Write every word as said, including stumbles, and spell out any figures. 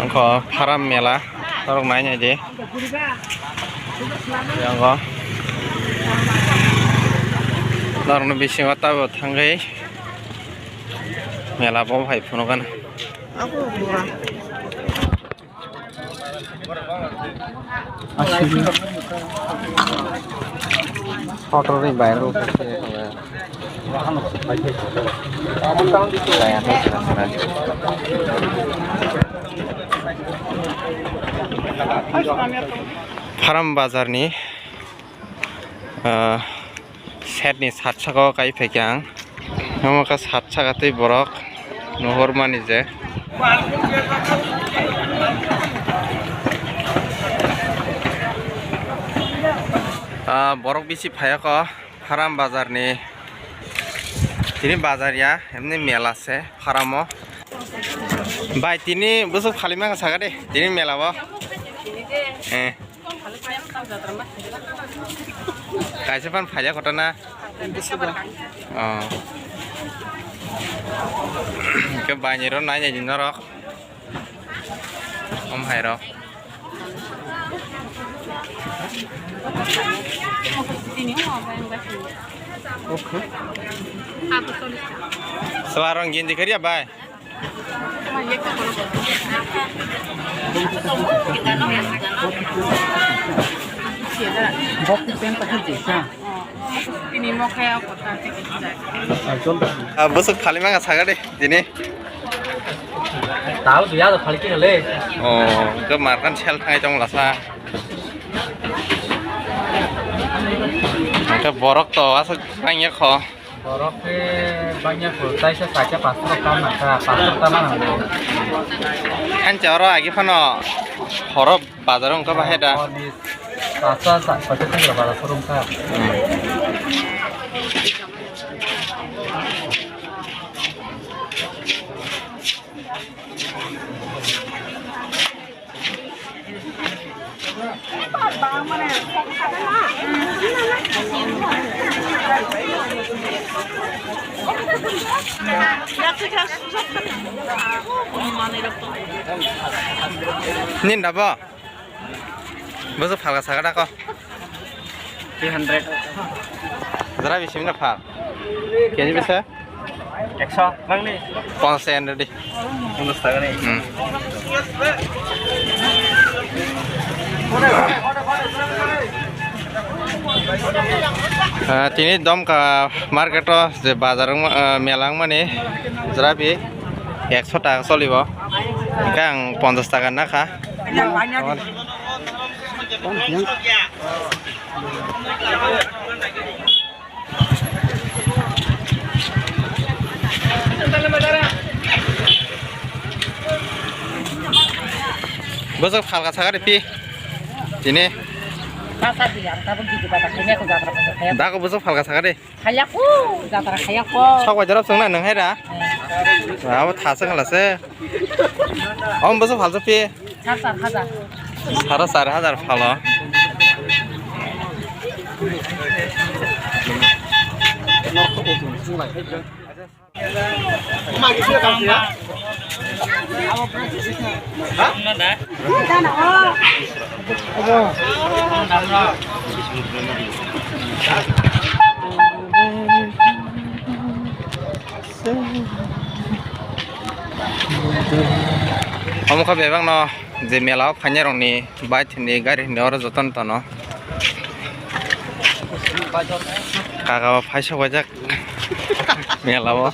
Wngkha pharam mela, norok nai nai di. Yang o norokni bisingo tabuk thangwi mela bo hai phunukgana. Photo ring viral. Pharam bazar ni, ah, side ni side saka o kai phaikha ang. Omo khe sat saka twi borok nuhur mani je. Ah, borok bisi phaiya kho Pharam bazar ni. Tini bazar ya, emni mela se Pharamo. Bai, tini bwswk phali mangkha saka de, tini mela o. Eh. Kaisa phan phaiya khotana. Oh. Ke baini ro nai nai norok. Om hai ro. Sela rong ginti kariya bai. Ah, bwswk phali mangkha saka de tini. Tao duya do phali kino le. Oh, ke markan sel thai tong lasa. Ke borok to aswk tangya kho. Borok khe bangya kho, taisa sakya pasto rok tam nangkha, pasto rok tam nangkha. Ancha oro agi phano horo bazar wngkha bahai da. Pasto sa, pasto sa bazar showroom kha. Hmm. Nini da bo? Bwswk phalka saka da kho? Three hundred. Jora bisi mino phal? Keji bwswk? Ekso, nangni? Ponchash taka di. Ponchash taka ni? Hmm. Ah, tini Domka market o je bazar wngma, ah, mela wngmani jora bi ekso taka solibo. Hingke ang ponchash taka nakha. Bwswk phalka saka de phi. Tini. Dago bwswk phalka saka de. Khayakho, jatra khayakho. Sok bai jorop songna nang hai da. Abo thasa khala se. Om bwswk phalsa phi. Sar sar hajar. Sara sar hajar phalo. Omo khe bebak no je mela o phainai rok ni bike ni gari ni oro joto no tono. Kaka o phaisa waijak mela o.